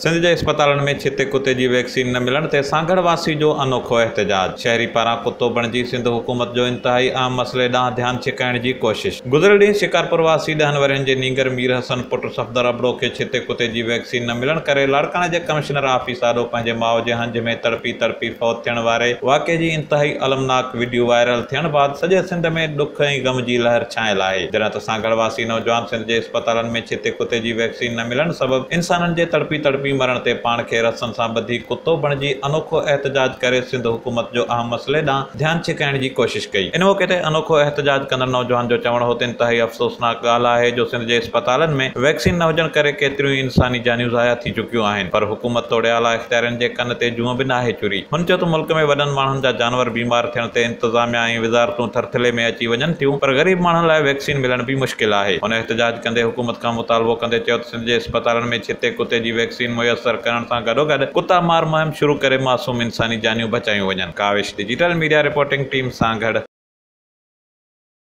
سنڌ جي اسپتالن ۾ ڇتي ڪتي جي ويڪسين نه ملڻ تي سانگهڙ واسي جو انوکو احتجاج، شهري پاران ڪتو بڻجي سنڌ حڪومت جو انتهائي اهم مسئلي ڏانهن ڌيان ڇڪائڻ جي ڪوشش. گذريل ڏينهن شڪارپور واسي ڏهن ورهين جي نينگر مير حسن پٽ صفدر ابڙو کي ڇتي ڪتي جي ويڪسين نه ملڻ ڪري لاڙڪاڻي جي ڪمشنر آفيس آڏو پنهنجي ماء جي هنج ۾ تڙپي تڙپي فوت ٿيڻ واري واقعي جي انتهائي المناڪ وڊيو وائرل ٿيڻ بعد سڄي سنڌ ۾ ڏک ۽ غم جي لهر ڇانيل آهي. جڏهن ته سانگهڙ واسي نوجوان سنڌ جي اسپتالن ۾ ڇتي ڪتي جي ويڪسين نه ملڻ سبب انسانن جي تڙپي تڙپي مرڻ تي پاڻ کي رسن سان ٻڌي ڪتو بڻجي انوکو احتجاج ڪري سنڌ حڪومت جو اهم مسئلي ڏانهن ڌيان ڇڪائڻ جي ڪوشش ڪئي. ان موقعي تي انوکو احتجاج ڪندڙ نوجوان جو چوڻ هو ته انتهائي افسوسناڪ ڳالهه آهي جو سنڌ جي اسپتالن ۾ ويڪسين نه هجڻ ڪري ڪيتريون ئي انساني جانيون ضايع ٿي چڪيون آهن پر حڪومت توڙي اعليٰ اختيارين جي ڪن تي جونء به ناهي چري. هن چيو ته ملڪ ۾ وڏن ماڻهن جا جانور بيمار ٿيڻ تي انتظاميا ۽ وزارتون ٿرٿلي ۾ اچي وڃن ٿيون پر غريب ماڻهن لاء ويڪسين ملڻ به مشڪل آهي. هن احتجاج ڪندي حڪومت کان مطالبو ڪندي چيو ته سنڌ جي اسپتالن ۾ ڇتي ڪتي جي ويڪسين ميسر ڪرڻ سان گڏوگڏ ڪتا مار مهم شروع ڪري معصوم انساني جانيون بچايون وڃن. Kawish digital media reporting team Sanghar.